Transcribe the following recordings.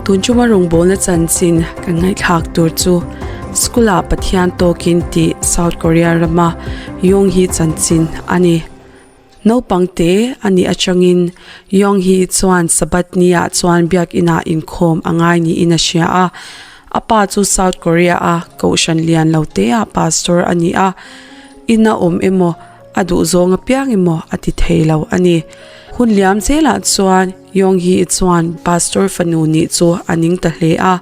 Tun chuma rawngbawlna chanchin kan ngaihthlak tur chu School ah Pathian tawkin tih South Korea rama Yong Hee chanchin a ni. Naupang te a nih atangin Yong Hee chuan Sabbath ni ah chuan biakinah inkhawm a ngai niin a hria a. A pa chu South Korea a kohhran lian lo te ah pastor a ni a, ina awm emaw a duh zawng apiang emaw a ti thei lo a ni. Hun liam zelah chuan Yong Hee chuan pastor fanu nih chu a ning ta hle a,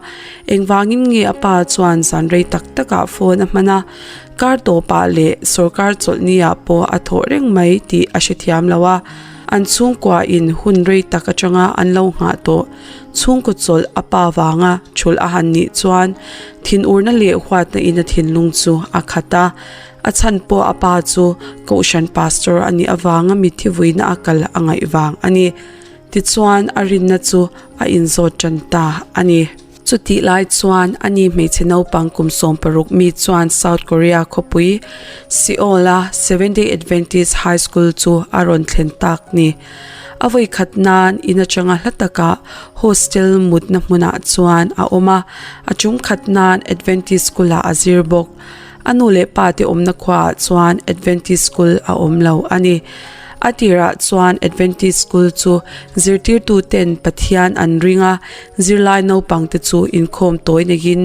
engvangin nge a pa chuan zan rei tak takah phone a hman a, kar tawpah leh sorkar chawlhni ah pawh a thawh reng mai tih a hrethiam lo a, an chhungkua in hun rei tak atanga an lo nghah tawh chhungkaw chawlh a pa vanga thulh a han nih chuan thinurna leh huatna in a thinlung chu a khat a. A chhan pawh a pa chu Kohhran Pastor a nih avanga mitthi vuina a kal a ngaih vang a ni. Tichuan a rinna chu a inzawt tan ta a ni. Chutih lai chuan a ni hmeichhe naupang kum 16 mi chuan South Korea khawpui Seoul-a Seventh-day Adventist High School chu a rawn thlen tak ni. A vawi khat nan in atanga hla takah hostel mutna hmunah chuan a awm a, a tum khat nan Adventist School-ah a zir bawk. A nu leh pa te awmna khuaah chuan Adventist School a awm lo a ni. A tirah chuan Adventist School chu zirtirtu ten Pathian an ring a, zirlai naupang te chu inkhawm tawi neiin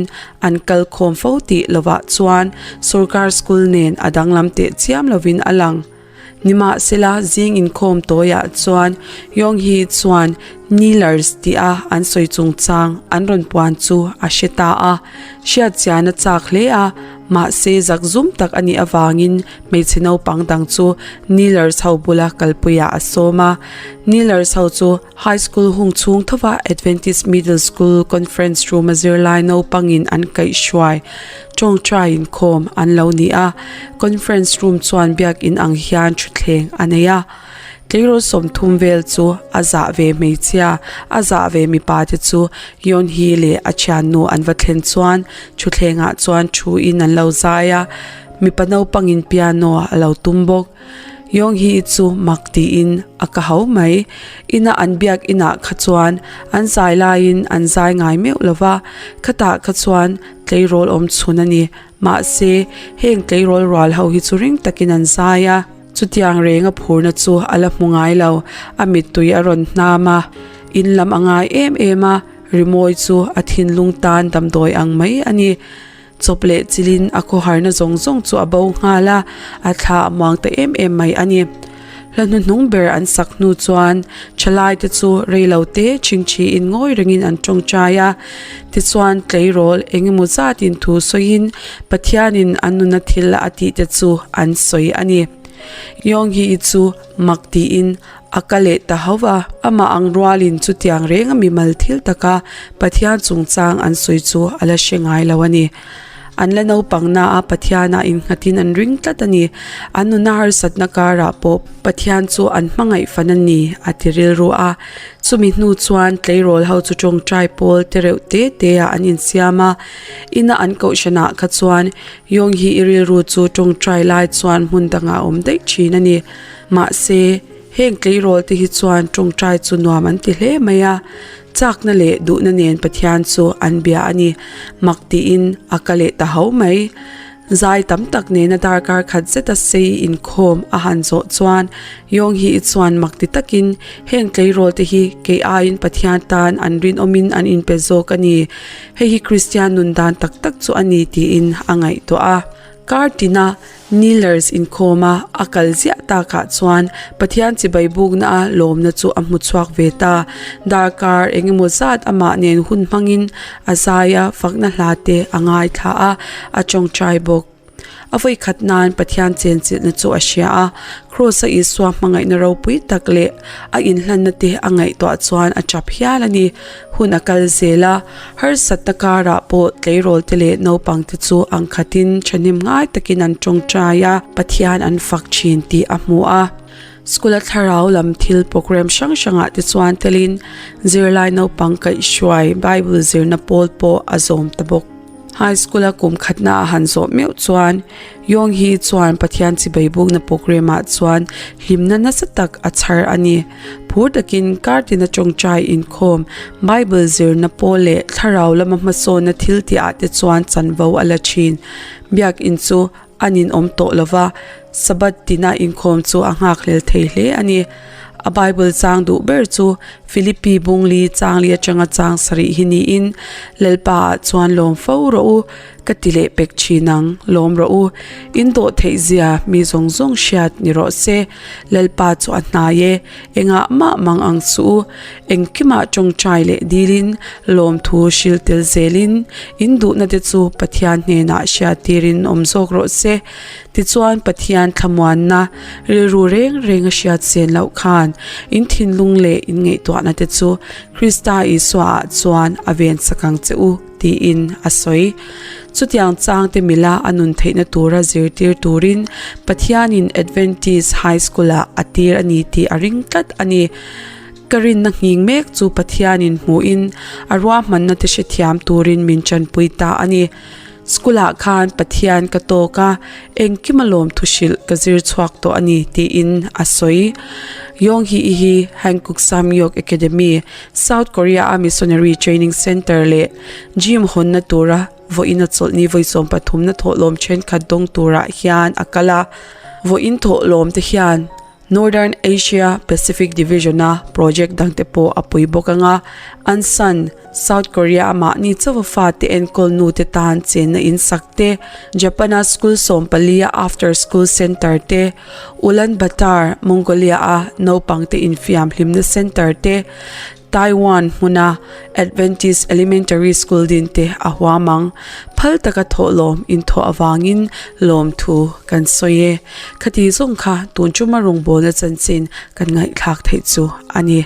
an kal khawm fo tih lovah chuan sorkar school nen a danglam teh chiam lovin a lang. Nimahsela, zing inkhawm tawiah chuan Yong Hee chuan Kneelers tia an sawi chungchang an rawn puan chu a hre ta a. Hriatchian a chak hle a, mahse zakzum tak a nih avangin hmeichhe naupang dang chu Kneelers ho bula kalpuiah a sawm a. Kneelers ho chu High School hung chhung thova Adventist Middle School Conference Room a zirlai naupangin an kaihhruai tawngtai inkhawm an lo ni a. Conference Room chuan biakin ang hian thutthleng a nei a. Tleirawl 30 vel chu a zah ve hmeichhia, a zah ve mipa te chu Yeonhee leh a thiannu an va thlen chuan thutthlengah chuan thu in an lo zai a. Mipa naupangin piano a lo tum bawk. Yong hi chu mak tiin a ka hau mai. Ina an biak inah kha chuan an zai laiin an zai ngai meuh lo va, khatah kha chuan tleirawl awm chhun a ni. Mahse, heng tleirawl rual ho hi chu ring takin an zai a. Chutiang renga phurna chu a la hmu ngai lo, a mittui a rawn hnam a. In lam a ngai em em a, rimawi chu a thinlung tan damdawi ang mai a ni. Chawp leh chilin a khawharna zawng zawng chu a bo nghal a, a thla a muang ta em em mai a ni. Hla hnuhnung ber an sak hnu chuan thalai te chu reilo te chhingchhiin ngawi rengin an tawngtai a. Tichuan tleirawl eng emaw zatin thu sawiin Pathianin an nuna thil a tih te chu an sawi a ni. Yonghi-i chu mak tiin A ka leh ta hauh a, amah ang rualin chutiang renga mimal thil taka Pathian chungchang an sawi chu a la hre ngai lo a ni. An la naupang na a Pathianah innghatin an ring tlat a ni. An nuna harsatna karah pawh Pathian chu an hmangaih fan a ni, a ti rilru a. Chumi hnu chuan tleirawl ho chu tawngtai pawl te reuh te te ah an insiam a. Ina an kohhranah kha chuan Yong hi i rilru chu tawngtai lai chuan hmun dangah a awm daih thin a ni. Mahse, heng tleirawl te hi chuan tawngtai chu nuam an ti hle mai a, chakna leh duhna nen Pathian chu an bia a ni. Mak tiin a ka leh ta ho mai. Zai tam tak nena darkar khat zeta sei inkhawm a han zawh chuan Yong hi i chuan mak ti takin heng tleirawl te hi kei aiin Pathian tan an rinawmin an inpe zawk a ni. Hei hi Kristian nun dan tak tak chu a ni tiin a ngaihtuah a. Kar tina Kneelers inkhawm a, a kal ziah takah chuan Pathian chibai bukna a lawmna chu a hmu chhuak ve ta. Darkar eng emaw zat amah nen hun hmangin a zai a, fakna hla te a ngaithla a, a tawngtai bawk. A vawikhat nan Pathian chenchilhna chu a hria a, Kraws-a Isua hmangaihna ropui tak leh a inhlanna te a ngaihtuah chuan a tap hial a ni. Hun a kal zel a, harsatna karah pawh tleirawl te leh naupang te chu ang khatin thahnem ngai takin an tawngtai a, Pathian an fak thin tih a hmu a. School a thlarau lam thil program hrang hrangah te chuan telin zirlai naupang kaihhruai Bible zirna pawl pawh a zawm ta bawk. High school a kum khatna a han zawh meuh chuan Yong Hee chuan Pathian chibai bukna programme ah chuan hlimna nasa tak a chhar a ni. Phur takin kar tina tawngtai inkhawm, Bible zirna pawl leh thlarau lama hmasawnna thil tih ah te chuan chanvo a la thin. Biakin chu a ninawm tawh lova, Sabbath tina inkhawm chu a nghakhlel thei hle a ni. A Bible chang duh ber chu Philippi bungli changli atanga chang sarih hi niin, Lalpa ah chuan lawm fo rawh u, ka ti leh pek thin ang, lawm rawh u. In dawh theih zia mi zawng zawng hriat ni rawh se. Lalpa chu a hnai e, engah mah mang ang suh u. Engkimah tawngtai leh dilin, lawmthu hril tel zelin, in duhna te chu Pathian hnenah hriat tirin awm zawk rawh se. Tichuan Pathian thlamuanna rilru reng reng a hriat sen loh khan in thinlung leh in ngaihtuahna te chu Krista Isua ah chuan a ven sak ang che u tiin a sawi. Chutiang changte mila a nun theihna tura zirtir turin Pathianin Adventist High School ah a tir a ni tih a ring tlat a ni. Ka rinna nghing mek chu Pathianin hmuhin a ruahmanna te hrethiam turin min tanpui ta a ni. School ah khan Pathian ka tawk a, engkim a lawm thu hrilh ka zir chhuak tawh a ni tiin a sawi. Yong Hee hi Hankook Samyok Academy, South Korea a Missionary Training Center leh Gym hawnna tura vawiin a chawlhni vawi 13 na thawhlawm thenkhat dawng turah hian a kal a. Vawiin thawhlawm te hian Northern Asia Pacific Division-a project dangte pawh a pui bawk ang a, Ansan, South Korea-a mahni chauha fate enkawl nute tan chenna in sak te, Japan-a school 14-a after school center te, Ulaanbaatar, Mongolia-a naupangte infiam hlimna center te, Taiwan hmuna Adventist Elementary School din te a huam ang. Phal taka thawhlawm inthawh avangin lawmthu kan sawi e. Khati zawng kha tun chuma rawngbawlna chanchin kan ngaihthlak theih chu a ni.